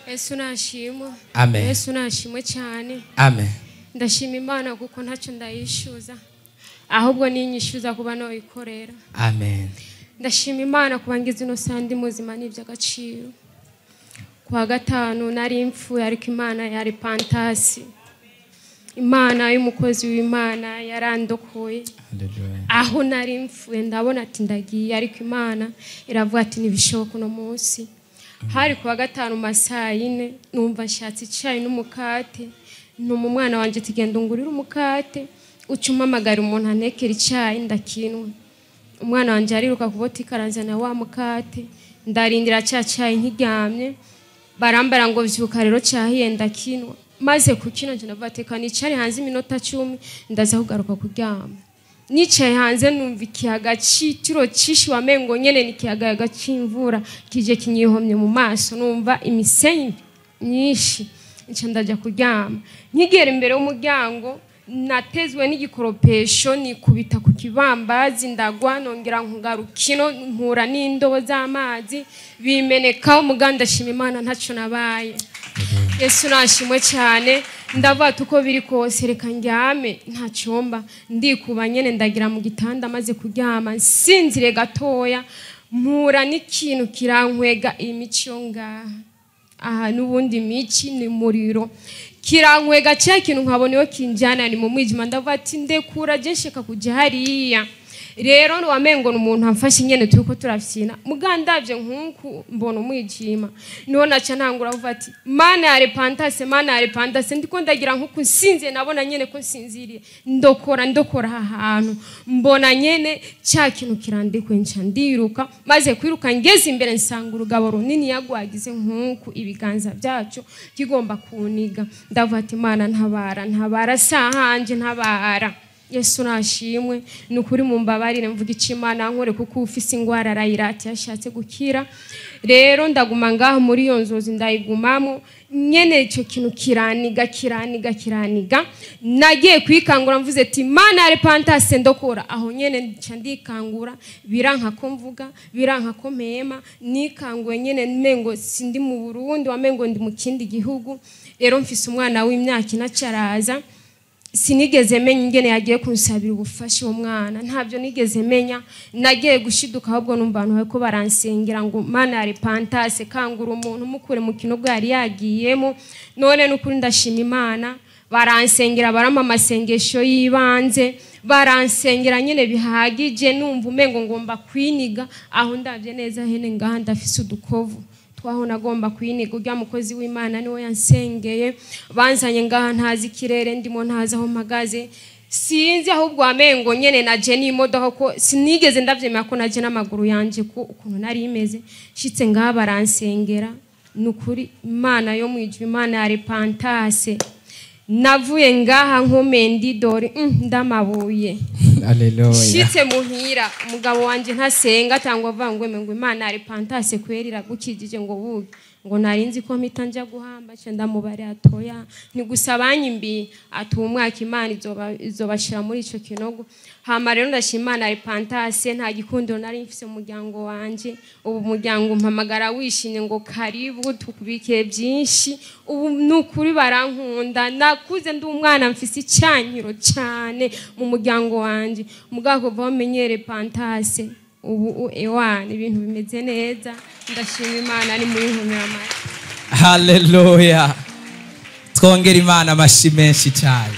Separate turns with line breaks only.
Yesu nashimwe.
Amen.
Yesu nashimwe cyane.
Amen.
Ndashima Imana kuko ntacyo ndayishyuza, ahubwo ninyishyuza kuba noyikorera.
Amen.
Ndashima Imana kuba ngize ino sandi muzima n'iby'agaciro. Kuwa gatanu nari mfuye, ariko Imana yari pantasi, Imana y'umukozi w'Imana yarandokoye.
Hallelujah.
Aho nari mfuye ndabona ati ndagiye, ariko Imana iravuga ati ntibishoboka uno munsi. Hari kuwa gatanu masaa 4 numva nshatse icyayi n'umukate, ntuma umwana wanje ati genda ungurire umukate, uca umpamagara umuntu antekera icyayi ndakinwa. Umwana wanje ariruka ku botike aranzana wa mukate, ndarindira cya cyayi nkiryamye, barambara ngo vyuka rero cyahiye ndakinwa. Maze kukina nje ndavuga ati reka nicare hanze iminota 10 ndaza kugaruka kuryama. Nicaye hanze numva ikiyaga c'itiro cishi wamengo nyene ni ikiyaga c'imvura kije kinyihomye mu maso, numva imisenyi myinshi, nca ndaja kuryama. Nkigera imbere y'umuryango natezwe n'igikoropesho nikubita ku kibambazi ndagwa, nongera nkugarukino mpura n'indobo z'amazi bimenekaho, muganda shima Imana ntaco nabaye. Yesu nashimwe cyane. Ndavuga ati uko biri kose reka ndyame nta cyumba, ndikuba nyene ndagira mu gitanda. Maze kuryama nsinzire gatoya mpura n'ikintu kirankwega imici yo ngaha aha, n'ubundi mici ni muriro kirankwega cya kintu nkabona iyo kinjyana ni mu mwijima. Ndavuga ati ndekura je nshaka kujya hariya. Rero wamengo umuntu amfashe nyene turiko turafyina, mugandavye nkunku mbona umwijima, niho naca ntangura kuvuga ati Mana ya repentance, Mana ya repentance. Ndiko ndagira nkuku nsinziye, nabona nyene ko nsinziriye, ndokora ndokora aha hantu mbona nyene cya kintu kirandikwe, nca ndiruka. Maze kwiruka ngeze imbere nsanga urugabo runini yagwagize nkunku ibiganza byacu kigomba kuniga. Ndavuga ati Mana ntabara, ntabara sahanje, ntabara. Yesu nashimwe. Nukuri mumbabarire mvuga ico Imana nkore, kuko ufise ingwara arayirata yashatse gukira. Rero ndaguma ngaho muri iyo nzozi ndayigumamo nyene, ico kintu kiraniga kiraniga kiraniga. Nagiye kwikangura mvuze ati Mana ya repentance ndokora. Aho nyene nca ndikangura, biranka ko mvuga, biranka ko mpema, nikanguye nyene mengo sindi mu Burundi, wamengo ndi mu kindi gihugu. Rero mfise umwana w'imyaka ine acaraza, sinigeze menya ingene yagiye kunsabira ubufasha uwo mwana, ntabyo nigeze menya. Nagiye gushiduka ahubwo numva abantu bariko baransengera ngo Mana ya repentance kangura umuntu mukure mu kinogo yari yagiyemo. None nukuri ndashima Imana, baransengera barampa amasengesho y'ibanze, baransengera nyene bihagije, numva umengo ngomba kwiniga. Aho ndavye neza hene ngaha ndafise udukovu twaho nagomba kwiniga. Urya mukozi w'Imana niwe yansengeye, banzanye ngaha ntazi ikirere ndimo, ntazi aho mpagaze, sinzi ahubwo wamengo nyene naje n'imodoka, ko sinigeze ndavyemera ko naje n'amaguru yanje ko ukuntu nari imeze. Nshitse ngaha baransengera, nukuri Imana yo mwijuru, Imana ya repentance. Navuye ngaha nkomeye ndidori, ndamabuye.
Hallelujah.
Nshitse muhira umugabo wanje ntasenga atangwa avuga ngo ngo Imana ya repentance kweri iragukijije, ngo buge ngo nari nzi ko mpita nja guhamba, nca ndamubare atoya ni gusa banyimbi ati umwaka Imana izobashira muri ico kinogo. Hama rero ndashima Imana ya repentance, nta gikundiro nari mfise mu muryango wanje. Ubu umuryango umpamagara wishimye ngo karibu tukubike byinshi. Ubu nukuri barankunda, nakuze ndi umwana mfise icyankiro cyane mu muryango wanje. Mugabo kuva bamenyere repentance ubu ewana ibintu bimeze neza, ndashima Imana ni muri nkomera.
Hallelujah. Twongere Imana amashi menshi cyane.